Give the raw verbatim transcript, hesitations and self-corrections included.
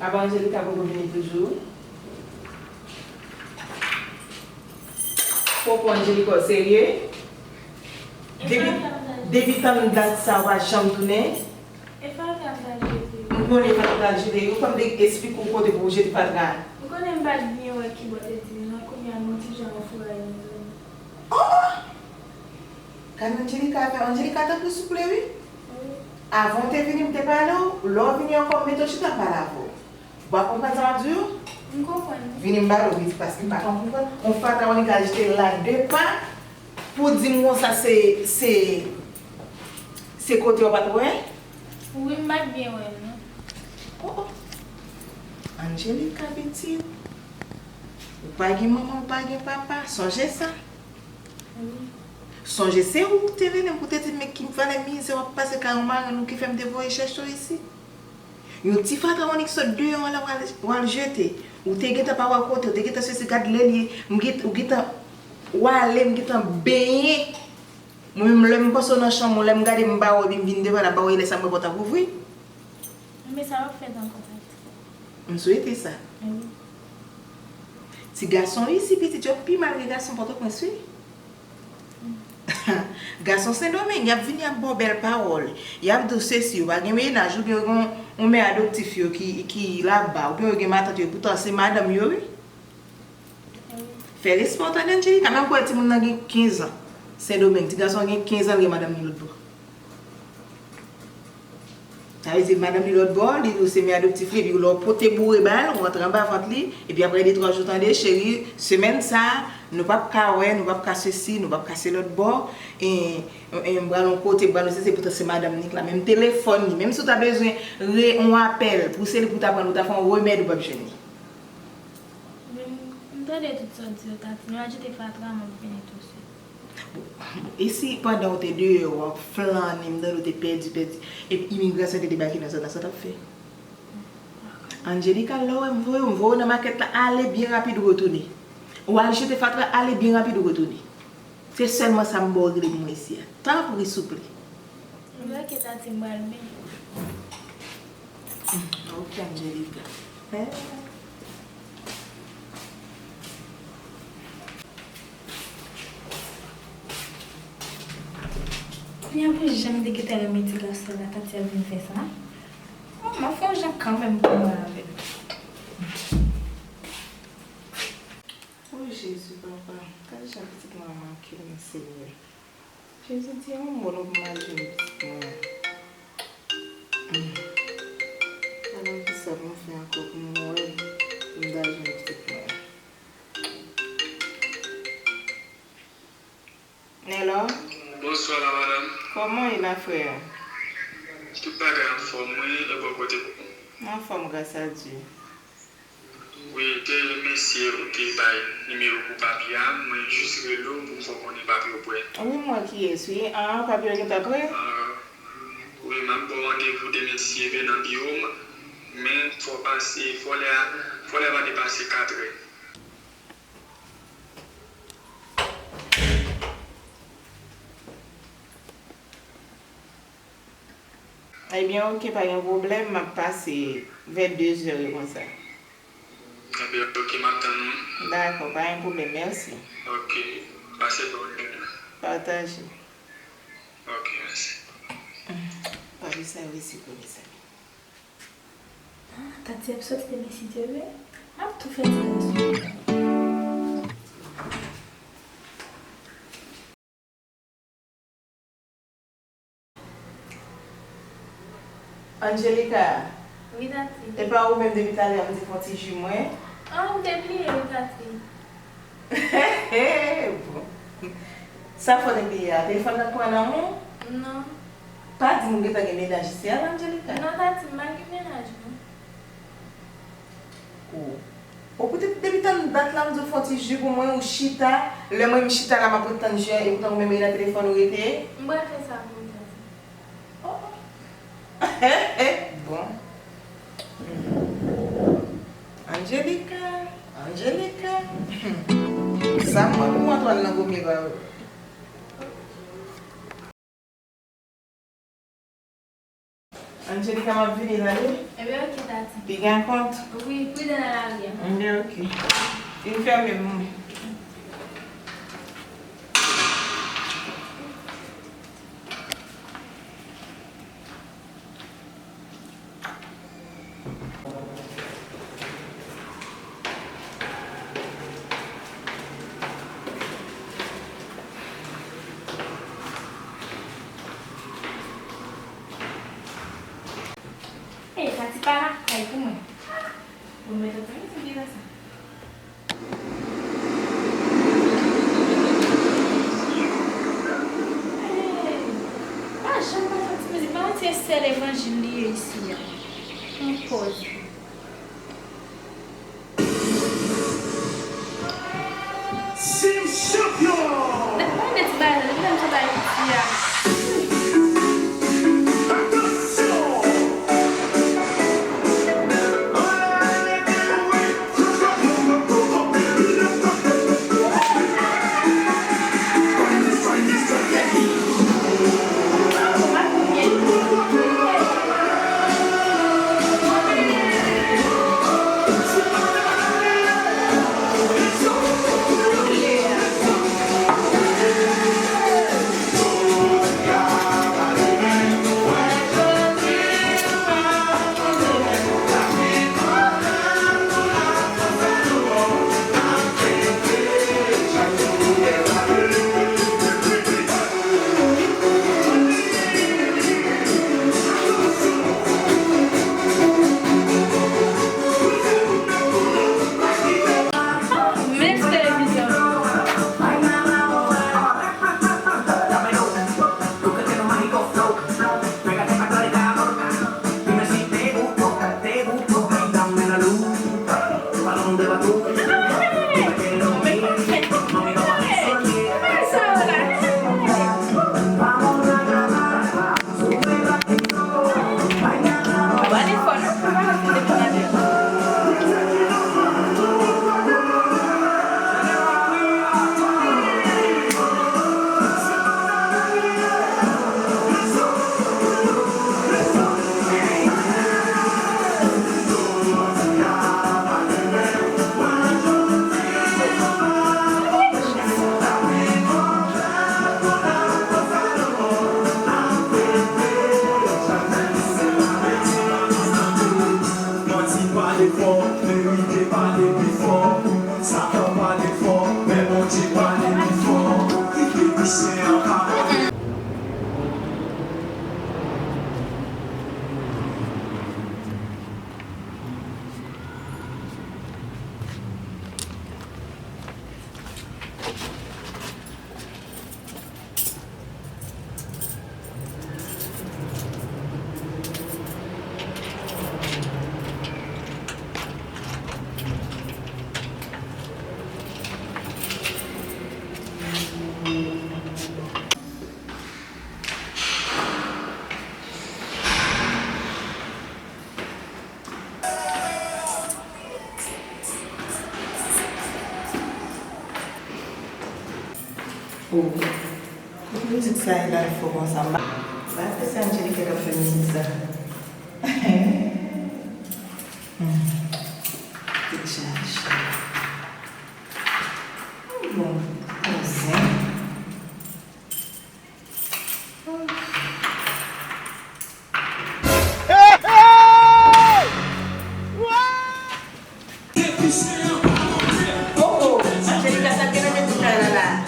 Apa Angelica poko vini toujou? Poko Angelica, w serye? Depi, depi tann dat sa, w pa janm tounen? E fatra m t al jete yo. M konnen fatra m t al jete yo. Fò m te esplike w kote pou w jete fatra a. M konnen m pa t byen wè kibò te di m nan, kounye a m yon ti jan anfouraye, mezanmi. Oh! Gade Angelica fè. Angelica, tanpri souple, wi. Wi. Avan w te vini, m te pale w. Lè w vini ankò, m mete w chita, m pale avè w. W pa konprann sa m ap di w? M konprann. Vini m pale w, wi, paske m pa konprann. On fatra w annik al jete la de pa pou di m konsa se, se, se kote w pa t wè? Wi, m pa t byen wè l, non. Oh, oh. Angelica, pitit. Ou pa gen manman, ou pa gen papa. Sonje sa. Wi. Sonje, se ou te rele m pou te di m, men ki valè mizè w ap pase kay yon marenn ou ki fè m te voye chèche w isit. Yon ti fatra w annik sot deyò an la, w al, w al jete. Ou te gentan pa wè kote, ou te gentan sesi, gad lè l ye. M gen, ou gentan, w ale, m gentan benyen. Mwen menm, lè m panse w nan chanm ou, lè m gade m pa wè w, epi m vin devan la, m pa wè lè sa m wè pòt ap ouvri. Men sa w ap fè ankò, tati. M swete sa. Wi. Ti gason isi, pitit yo pi mal ke gason Pòtoprens, wi. Gason Sendomeng, y ap vini, y ap ba w bèl pawòl. Y ap di w sesi, ou pa gen mennaj, oubyen ou gen yon, yon mè adoptif yo ki, ki laba, oubyen ou gen matant yo, poutan se madanm yo, wi. Fè respè w tande, Angelica. Menm kwè timoun nan gen kenz an. Sendomeng, ti gason an gen kenz an, l gen madanm li lòt bò. Sa vle di, madanm li lòt bò, li di w se mè adoptif li, epi lè w pote boure ba l, ou antre anba vant li, epi apre de twa jou, tande, cheri, semèn sa, nou p ap ka wè, nou p ap ka sesi, nou p ap ka se lòt bò, e, e, m pral yon kote, m pral yon sesi, poutan se madanm li k la. Menm telefòn li, menm si w ta bezwen re, yon apèl, pou se li pou w ta pran, ou ta fè yon remèd, ou p ap jwenn li. Men, m tande tout sa w di yo, tati. Nou al jete fatra, m ap vini touswit. Bon, bon, e si pandan w te deyò, w ap flannen, m tande w te pèdi, pèdi, epi imigrasyon te debake nan zòn nan, sa w t ap fè? Angelica, lè w wè m voye w, m voye w nan makèt la, ale byen rapid, retounen. Ou al jete fatra, ale byen rapid, retounen. Se sèlman sa m ba w regle pou mwen isi a. Tanpri, souple. Ok, tati, m pral vini. Ok, Angelica. Eh. Kounye a pou jan m te gentan renmen ti gason la, tati ap vin fè sa. Bon, m ap fè yon jan kanmenm pou mwen avè l. O Jezi, papa, gad jan pitit mwen an manke m, Senyè. Jezi, di yon mo non pou m al jwenn pitit mwen an. Hmm. Ala kisa pou m fè ankò pou m wè pou m ta jwenn pitit mwen an. Hello? Bonswa la madanm. Kòman w ye la frè? Tout bagay anfòm wi, e bò kote w? Anfòm gras a Dye. Wi, te mesye ou te bay nimewo pou papye a, mwen jis rele w pou m fè w konnen papye w prè. Wi, m wè kiyès wi. An, papye w gentan prè? An, wi, m ap ba w randevou demen si Dye vle nan biwo m, men fò w pase, fò lè a, fò lè a pa depase katrè. Ebyen, oke, pa gen pwoblèm, m ap pase vè dezè yo konsa. Ebyen, oke, m ap tann ou. Dakò, pa gen pwoblèm, mèsi. Oke, pase bòn jounen. Pataje. Oke, mèsi. Papi sa resi pou mezanmi. Ah, Tati ap soti demen si Dye vle. M ap tou fè ti rezo. Angelica. Wi, Tati. E pa ou menm depi talè a m di fè yon ti ji mwen? Ah, m te bliye wi, Tati. Bon. Sa fè w te bliye a? Telefòn nan pran nan men w? Non. Pa di m ou gentan gen mennaj isi a, Angelica. Non, Tati, m pa gen mennaj, non. Ou, ou poutèt depi tann dat la, m di w fè yon ti ji pou mwen, ou chita. Lè mwen m chita la, m ap ret tann ji a, epoutan ou menm e nan telefòn ou rete. M pral fè sa pou ou, Tati. Oh, oh. Bon. Angelica, Angelica. Sa mwen pou Antoine nan gwo miray. Angelica, m ap vini la, wi. Ebyen, oke, tati. Piga kont? Wi, pridan nan lari a. Ebyen, oke. Vin fèmen pou mwen. Ey, Tati pa lakay pou mwen. Bon, mwen te konn se bagay sa. Ey, pa janm pa fè ti mizik. Pa wè se sèl evanjil li ye isi a. Yon pòz. Sim Champion! Depi mwen de ti bagay, depi lè m sot Ayiti a. Attention! Menm televizyon. Manti pale fò, verite pale pi fò. Satan pale fò, men Bondye pale pi fò. Ki te pi sen an pawòl. Oh. Kote mizik sa ye la fò konsa? M pa, m pa fè sa Angelica k ap fè mizik sa. Hmm.